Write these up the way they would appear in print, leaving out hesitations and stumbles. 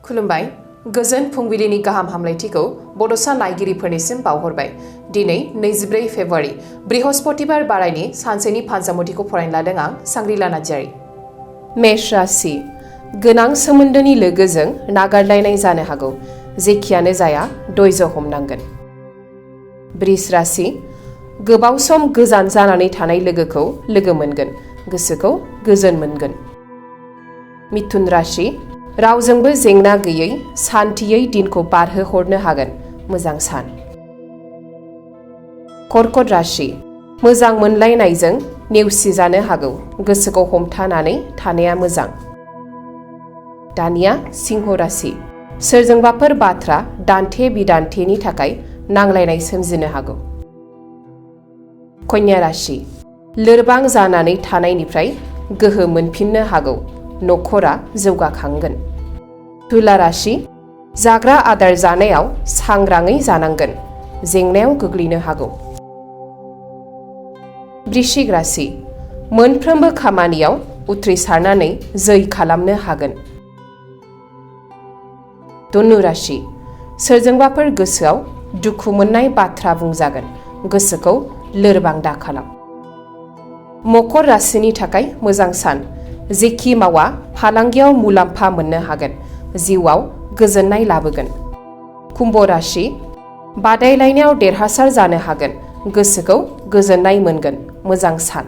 खुलुमबाय गोजोन फुंबिलिनि गाहाम हामलायथिखौ बड'सा नायगिरिफोरनिसिम बावहरबाय। दिनै 24 फेब्रुवारि बृहस्पतिबार बारायनि सानसेनि फानजामुथिखौ फरायनो लादों आं सांग्रिला नार्जारि। मेष राशि गोनां सोमोन्दोनि लोगोजों नागारलायनाय जानो हागौ। जेखियानो जाया धैर्य हमनांगोन। बृष राशि गोबाव सम गोजान जानानै थानाय लोगोखौ लोगो मोनगोन। गोसोखौ गोजोन मोनगोन। मिथुन राशि रावजोंबो जेंना गैयै सान्थियै दिनखौ बारहोहरनो हागोन। मोजां सान। कर्कट राशि मोजां मोनलायनायजों नेवसिजानो हागौ। गोसोखौ हमथानानै थानाया मोजां। दानिया सिंह राशि सोरजोंबाफोर बाथ्रा दान्थे बिदान्थेनि थाखाय नांलायनाय सोमजिनो हागौ। कन्या राशि लोरबां जानानै थानायनिफ्राय गोहो मोनफिननो हागौ। नखरा जौगाखांगोन। तुला राशि जाग्रा आदार जानायाव सांग्राङै जानांगोन। जेंनायाव गोग्लैनो हागौ। वृश्चिक राशि मोनफ्रोमबो खामानियाव उथ्रिसारनानै जै खालामनो हागोन। धनु राशि सोरजोंबाफोर गोसोआव दुखु मोननाय बाथ्रा बुंजागोन। गोसोखौ लोरबां दाखालाम। मकर राशिनि थाखाय मोजां सान। जेखि मावा फालांगियाव मुलाम्फा मोननो हागोन। जिउआव गोजोननाय लाबोगोन। कुम्भ राशि बादायलायनायाव देरहासार जानो हागोन। गोसोखौ गोजोननाय मोनगोन। मोजां सान।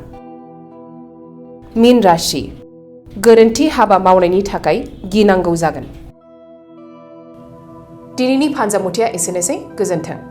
मीन राशि गोरोन्थि हाबा मावनायनि थाखाय गिनांगौ जागोन। दिनैनि फानजामुथिया एसेनोसै। गोजोन्थों।